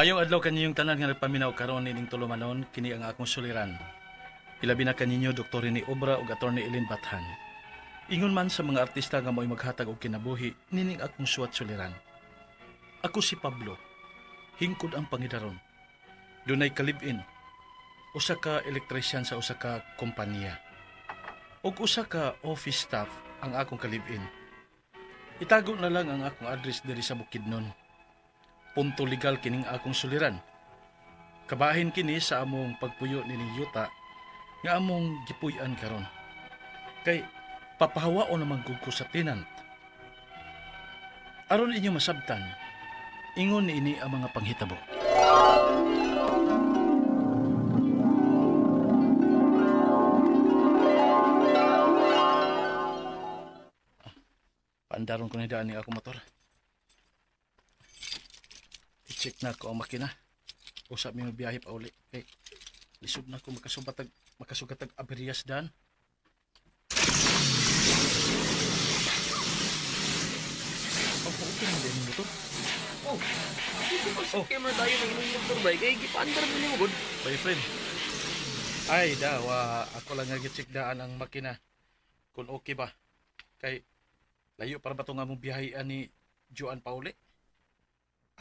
Mayong adlaw kaninyong tanan nga nagpaminaw karon nining tulumanon, kini ang akong suliran. Ilabi na kaninyo Dr. Rene Obra ug Attorney Ellen Bathan. Ingon man sa mga artista nga mo'y maghatag og kinabuhi nining akong suwat suliran. Ako si Pablo. Hingkod ang pangidaron. Dunay kalibin. Usa ka elektrisyan sa usa ka kompanya. Ug usa ka office staff ang akong kalibin. Itago na lang ang akong address diri sa Bukidnon. Punto legal kining akong suliran. Kabahin kini sa among pagpuyo nining yuta nga among gipuy-an karon. Kay papahawaon naman gud ko sa tenant. Aron inyo masabtan, ingon niini ang mga panghitabo. Paandaron ko ni daan ni akong motor. I-check na ko ang makina. Usap mi biyahe pa uli. Kay lisod na ko makasugatag aberiyas daan. Oh, okay na din ang motor. Oh, oh. Camera tayo ng inyong motor ba? Kay gipaandar mo niyo, good. Boyfriend. Ay, dawa. Ako lang nga gi-check daan ang makina. Kung okay ba. Kay layo para ba ito nga mong biyahean ni Joan Pauli?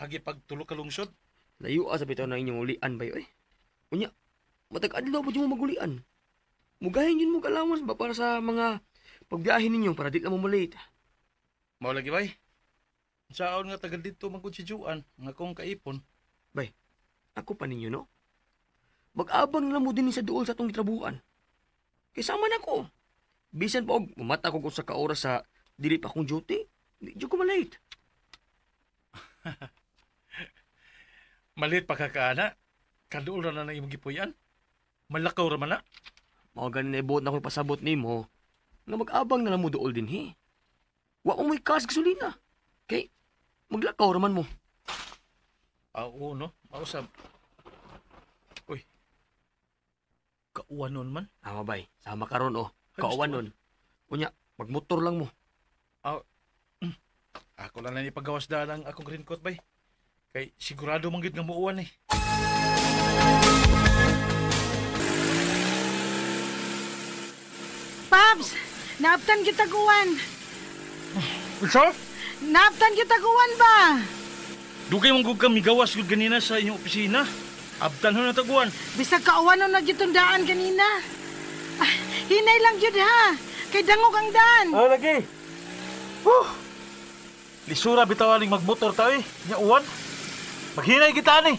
Agi pagtulo ka lungsod? Layo sa bitaw na inyong ulian ba yun? Unya, matag-adlaw pa dyan mo magulian. Mugahin yun mo allowance ba para sa mga pagbiyahe ninyo para di lang mo malate. Mao lagi bay. Saon nga tagal dito man gud si Joan, nga akong kaipon. Bay, ako pa ninyo no? Mag-abang na lang mo din sa duol sa atong gitrabuhan. Kay sama na ko. Bisan pa og mamata ko sa ka oras sa dili pa akong duty, di jud ko malate. Malit pa ka kaana. Kaduol ra na nang imong gipuy-an. Malakaw ra man na. Mao gani na ibuot na ko'y pasabot nimo nga mag-abang na lang mo duol dinhi. Wa mo may kas gasolina. Kay maglakaw ra man mo. Oo no, mausab. Uy. Kauwanon man. Tama bay, sama karon oh. Ay, gusto Kauwanon. Unya, magmotor lang mo. Ako lang na ipagawas daan ang akong raincoat bay. Kay sigurado man gid nga muuwan eh. Pabs, naabtan kita guwan. Unsa? Naabtan kita guwan ba? Dugay mong gud kami gawas gud ganina sa inyong opisina. Abtan ho na taguan. Bisag kauwanon na gyud daan ganina. Ah, hinay lang gyud ha. Kay dangog ang daan. Ah, lagi. Huh. Lisura bitaw aling magmotor ta eh. Nya uwan. Maghinay kita ani.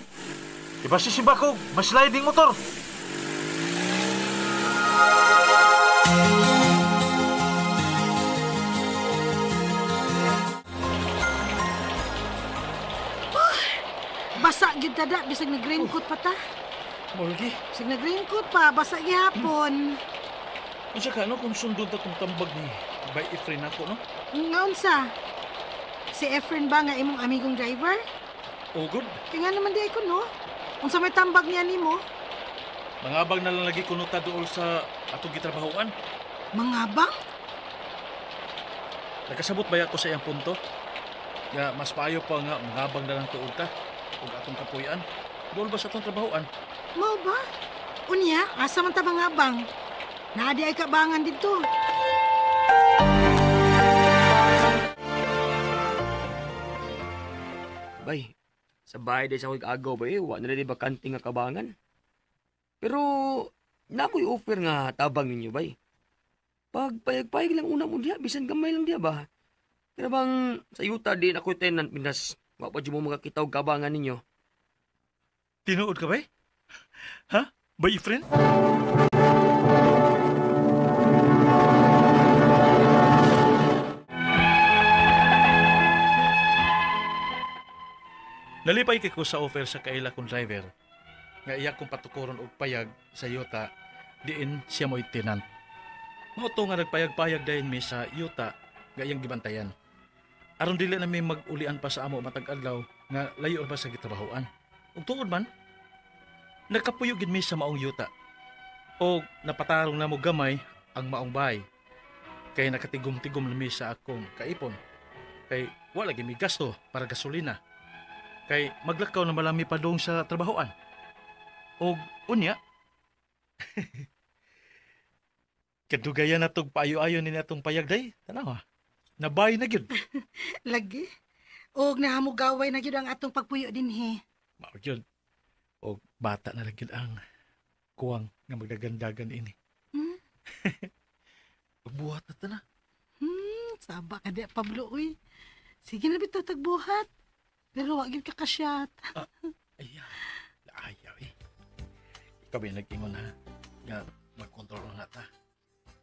Iba si Simbako, mas sliding motor. Basa gyud ta da bisag nag-raincoat pa ta. Mao lagi. Bisag nag-raincoat pa, basa gihapon. Unsa ka no kung sundon ta tong tambag ni Bay Efren nako no? Nga unsa? Si Efren ba nga imong amigong driver? Oh, good. Kaya nga naman di ay ko no. Unsa may tambag niya nimo? Mangabang na lang lagi kuno ta duol sa atong gitrabahoan. Mangabang? Nakasabot ba ako sa iyang punto? Nga mas maayo pa nga mangabang na lang tuod ta ug atong kapuy-an. Duol ba sa atong trabahoan? Mao ba? Unya, asa man ta mangabang? Naa di ay kabangan didto. Bay, sa bahay day sa ako'y agaw ba eh, wa na rin bakante nga kabangan. Pero, na ako'y offer nga tabang ninyo bay. Pagpayag-payag lang una mo diya, bisan gamay lang diya ba? Pero bang sa yuta din ako'y tenant, minas, wa pa dyan mo makakita og kabangan ninyo. Tinuod ka bay? Ha? Bay friend? Nalipay kay ko sa offer sa kaila kong driver nga iya kong patukoron og payag sa yuta diin siya mo'y tenant. Mao to nga nagpayag-payag dayon mi sa yuta nga iyang gibantayan. Aron dili na mi mag-ulian pa sa amo matag adlaw nga layo ba sa gitrabahoan. Ug tuod man, nagkapuyo gid mi sa maong yuta. Og napatarong namo gamay ang maong bahay. Kay nakatigom-tigom na mi sa akong kaipon. Kay wala gyud mi gasto para gasolina. Kay maglakaw na malami padung sa trabahoan. Og unya, kadugayan na tog paayo-ayo ni atong payag day. Tanawa. Nabay na gyud. Lagi. Og nahamugaway na gyud ang atong pagpuyo dinhi. Mao gyud. Og bata na lang gyud ang kuwang nga magdagandagan ini. Hmm? Pagbuhat na ta na. Saba ka di, Pablo, uy. Sige na bitaw tagbuhat. Pero wa gyud ka kasyat. Ay, ayaw eh. Ikaw ba yung nag-ingon ha? Nga magkontrol na ta.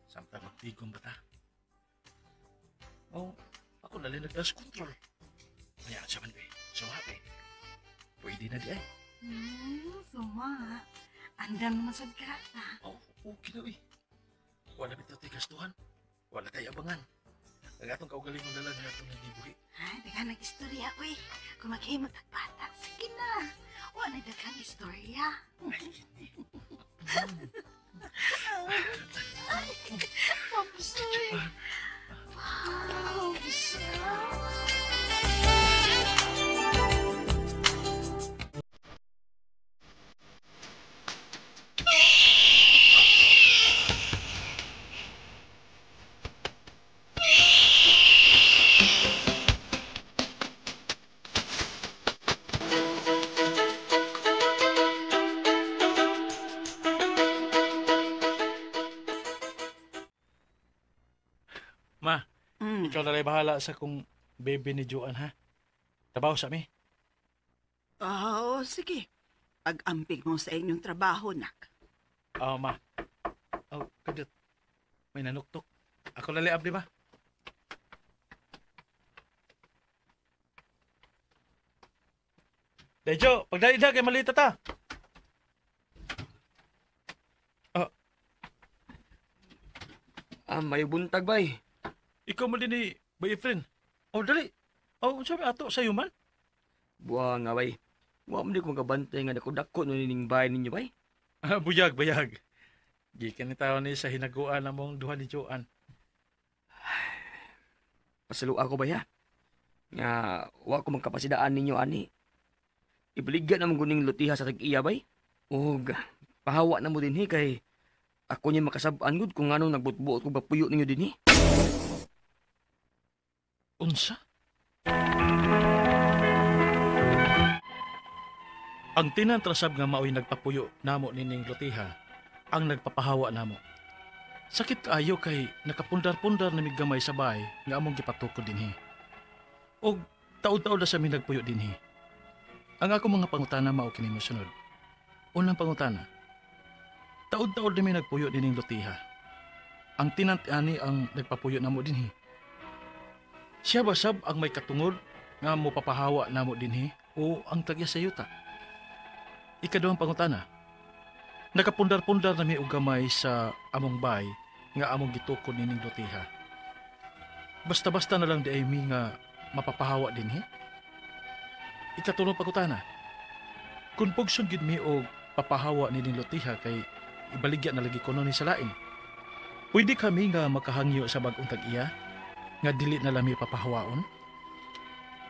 Samtang magtigom ba ta? Oh, ako na rin nag-lost control. Kaya sa man ba eh. Suma ba eh. Pwede na di ay. Suma. Andam naman sad ka. Oh, okay na eh. Wala bitaw tayo gastuhan. Wala tayo abangan. Ang atong kaugalingon na lang nga atong nagibuhi. Ay, daghan ng istorya, uy. Kung maghimot ang bata, sige na. Wala daghang istorya. Ay, hindi. Ay, Pabsoy. Pabs. Ma, ikaw na lang bahala sa kung baby ni Joan ha. Trabaho sa mi. Oo, sige. Pag-amping mo sa inyong trabaho, nak. Oo, ma. Oh, kadot. May nanuktok. Ako lali abli ba? Dejo, pagdali na kay malita ta. Ah, may buntag bay. Ikaw mo din ni boyfriend. Oh, dali. Oh, unsa may ato sa man? Buwa nga bay. Wa man di ko makabantay nga dako-dako no nining bahay ninyo bay. Ah, buyag, bayag. Gikan ni tao ni sa hinaguan namong duha ni Joan. Pasalo ako bay ha. Nga wa ko magkapasidaan ninyo ani. Ibaligya na mo guning lutiha sa tag-iya bay. Og pahawa na mo dinhi kay ako niya makasab-an gud kung nganong nagbutbuot ko papuyo ninyo dinhi. Unsa? Ang tinantrasab nga maoy nagpapuyo namo nining lutiha ang nagpapahawa namo. Sakit kaayo kay nakapundar-pundar na gamay sa bahay nga among gipatukod dinhi. Og taod-taod na sa mi nagpuyo dinhi. Ang ako mga pangutana mao kini mosunod. Unang pangutana. Taod-taod na mi nagpuyo dining lutiha. Ang tenant ani ang nagpapuyo namo dinhi. Siya ba sab ang may katungod nga mopapahawa namo dinhi o ang tagya sa yuta? Ikaduhang pangutana. Nakapundar-pundar na mi og gamay sa among bay nga among gitukod nining lutiha. Basta-basta na lang di ay mi nga mapapahawa dinhi. Ikatulong pangutana. Kung pugson gid mi og papahawa nining lutiha kay ibaligya na lagi kuno ni sa lain. Pwede kami nga makahangyo sa bag-ong tag-iya nga dili na lami papahawaon?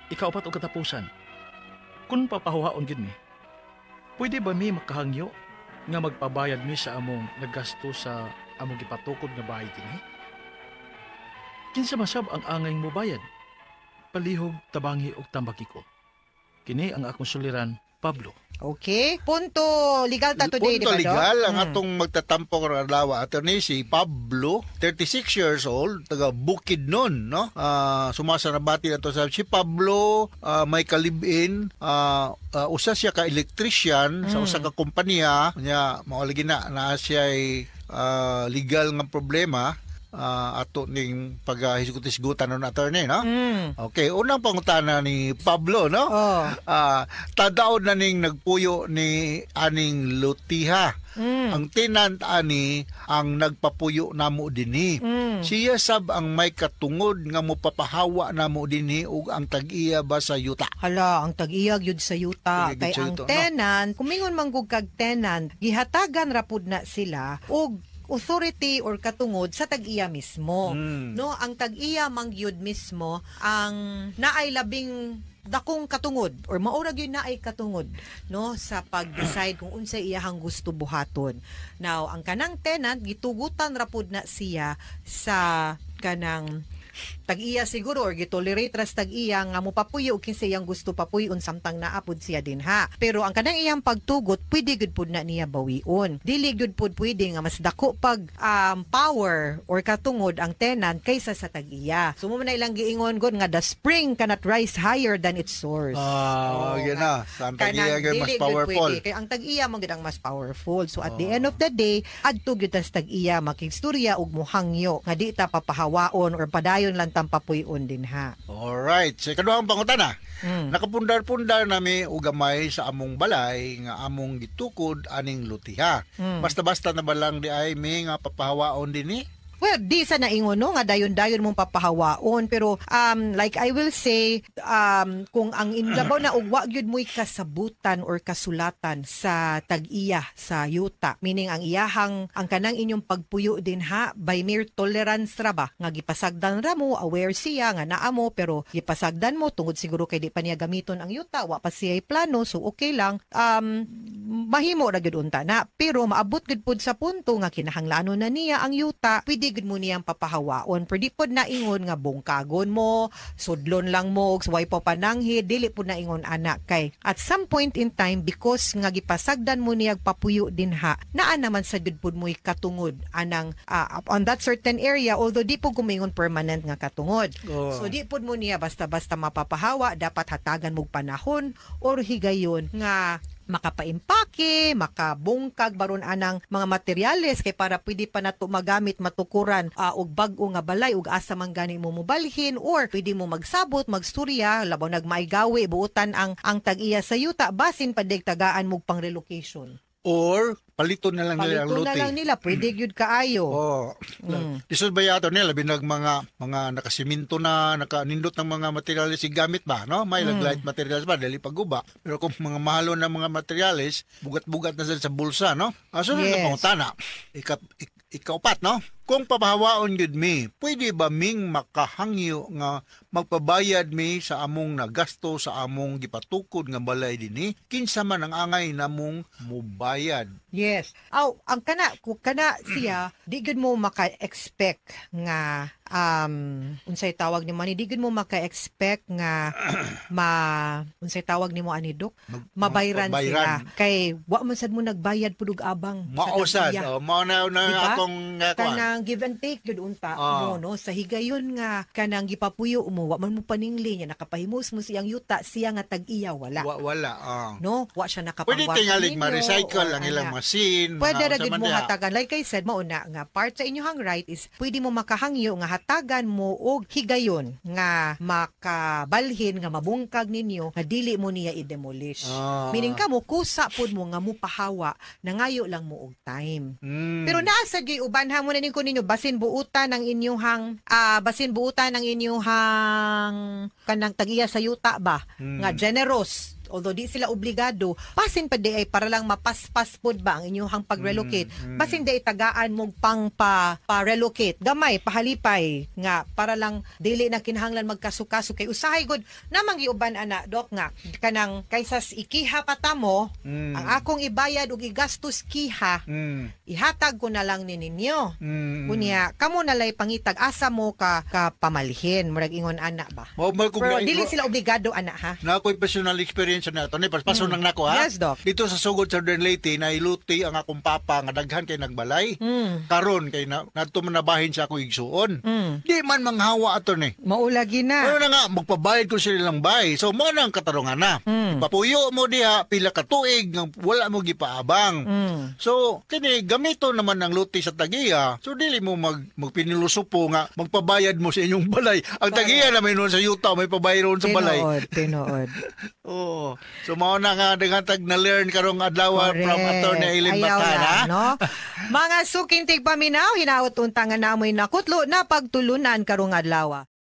Ikaupat og katapusan. Kung papahawaon gid mi, pwede ba mi makahangyo nga magpabayad mi sa among naggasto sa among gipatukod nga bahay dinhi? Kinsa masab ang angay mo bayad? Palihog, tabangi og tambaki ko. Kini ang akong suliran, Pablo. Okay. Punto legal ta today, Punto di ba, Dok? legal ang atong magtatampo karon adlaw, attorney si Pablo, 36 years old, taga Bukidnon, no? Sumasanabati na to sa si Pablo, may kalibin, usa siya ka electrician sa usa ka kompanya, nya mao lagi na naa siya legal nga problema. Ato ning paghisgot-hisgutan nun, attorney, no? Okay, unang pangutana ni Pablo, no? Oh. Tadaon na ning nagpuyo ni aning lutiha. Ang tenant ani ang nagpapuyo namo dinhi. Siya sab ang may katungod nga mopapahawa namo dinhi ug ang tag-iya ba sa yuta. Hala, ang tag-iyag yun sa yuta. Tag-iya Kay sa ang yuta, no? tenant, kumingon manggug kag tenant, gihatagan ra pud na sila og authority or katungod sa tag-iya mismo. No, ang tag-iya mangyud mismo ang naay labing dakong katungod or mao ra gyud naay katungod, no, sa pag-decide kung unsay iyahang gusto buhaton. Now, ang kanang tenant, gitugutan ra pud na siya sa kanang tag-iya siguro or gitolerate ra sa tag-iya nga mopapuyo og kinsa iyang gusto papuyon samtang naa pud siya dinha. Pero ang kanang iyang pagtugot, pwede gud pud na niya bawion. Dili gud pud pwede nga mas dako pag power or katungod ang tenant kaysa sa tag-iya. So mao man na ilang giingon gud nga the spring cannot rise higher than its source. Ah, Oo, yun nga. na. Sa ang tag-iya Kanang gyud mas dili gyud powerful. pwede. Kay ang tag-iya mo gyud ang mas powerful. So at the end of the day, adto gyud tas tag-iya makigstorya ug muhangyo nga di ta papahawaon or padayon lang tang papuy-on dinha. Alright. Sa ikaduhang pangutana, nakapundar-pundar nami og gamay sa among balay nga among gitukod aning lutiha. Basta-basta na ba lang di ay mi nga papahawaon dinhi? Well, di sa naingon, no, nga dayon-dayon mong papahawaon, pero like I will say, kung ang inlabaw na og wa gyud mo'y kasabutan or kasulatan sa tag-iya sa yuta, meaning ang iyahang ang kanang inyong pagpuyo dinha by mere tolerance ra ba nga gipasagdan ra mo, aware siya nga naa mo, pero gipasagdan mo tungod siguro kay di pa niya gamiton ang yuta, wa pa siya plano, so okay lang, mahimo ra gyud unta na. Pero maabot gyud pud sa punto nga kinahanglanon na niya ang yuta, pwede gyud mo niyang papahawaon, pero di pod naingon nga bungkagon mo, sudlon lang mo og way pa pananghid. Dili pod naingon ana, kay at some point in time, because nga gipasagdan mo niya papuyo dinha, naa naman sa gyud pud mo'y katungod anang on that certain area, although di po kumingon permanent nga katungod. So di pud mo niya basta-basta mapapahawa. Dapat hatagan mo panahon or higayon nga makapaimpake, makabungkag baron anang mga materyales kay para pwede pa nato magamit, matukuran og bag-o nga balay ug asa man gani mo mobalhin, or pwede mo magsabot, magsturya, labaw nagmaigawi buutan ang tag-iya sa yuta, basin pa tagaan mo pang relocation. Or paliton na lang nila ang Palito na luti. lang nila, pwede gyud kaayo. Oh. Lisod ba yato nila labi nag mga nakasiminto na, nakanindot ng mga materyales gamit ba, no? May light materials ba dali pagguba. Pero kung mga mahalo na mga materyales, bugat-bugat na sila sa bulsa, no? Ah, sunod na pangutana. Ikaupat, no? Kung papahawaon gyud mi, pwede ba ming makahangyo nga magpabayad mi sa among nagasto sa among gipatukod nga balay dinhi? Kinsa man ang angay namong mubayad? Yes. Aw, ang kana kung kana siya, di gyud mo maka-expect nga unsay tawag ni mo ani, di gyud mo maka-expect nga ma unsay tawag nimo ani, dok, mabayran mabayran. sila kay wa man sad mo nagbayad pud og abang sa Mao sad, tag-iya. oh, mao na Diba? akong kuan. Kanang give and take gyud unta mo, no, sa higayon nga kanang gipapuyo mo, wa man mo paningli niya, nakapahimos mo siyang yuta, siya nga tag-iya wala. Wala. Ah. No, wa siya Pwede nakapangwarta tingalig ninyo ma-recycle or ang ilang ana. machine. Pwede mga ra unsa gyud man mo diha. hatagan. Like I said, mao na nga part sa inyong right is pwede mo makahangyo nga hatagan mo og higayon nga makabalhin nga mabungkag ninyo nga dili mo niya i-demolish. Meaning kamo kusa pud mo nga mo pahawa, nangayo lang mo og time. Pero naa sa gyud uban ha mo na ko ninyo, basin buutan ang inyong kanang tag-iya sa yuta ba nga generous, although di sila obligado, basin pa di ay para lang mapaspas pod ba ang inyong pag-relocate, basin di ay tagaan mo pang pa relocate gamay, pahalipay nga para lang dili na kinahanglan magkaso-kaso, kay usahay gud namang giuban ana, dok, nga kanang kaysa ikiha pa ta mo, ang akong ibayad ug igastos kiha, ihatag ko na lang ni ninyo. Unya, kamo na lay pangitag asa mo ka pamalhin, murag ingon ana ba. Mao man kung Pero dili sila obligado ana ha. Na ako'y personal experience na ito. Ni paspaso lang nako ha. Yes, Doc. Dito sa sugod sa Southern Leyte na iluti ang akong papa nga daghan kay nagbalay. Karon kay na nadto man nabahin sa akong igsuon. Di man manghawa ato ni. Maulagi na. Ano na nga, magpabayad ko sila lang bay. So, mo na ang katarungan na. Papuyo mo diha, pila ka tuig, nga wala mo gipaabang. So, kini, gamito naman ang luti sa tagiya. So, dili mo magpinilusupo nga magpabayad mo sa inyong balay. Ang tagiya na may noon sa yuta, may pabayad roon sa balay. Tinuod, tinuod. Oo. So, mao na nga daghan tag na-learn karong adlaw from Attorney Eileen Ayaw Batan, lang, ha? no? Mga suking tigpaminaw, hinaot unta nga namoy nakutlo na pagtulunan karong adlaw.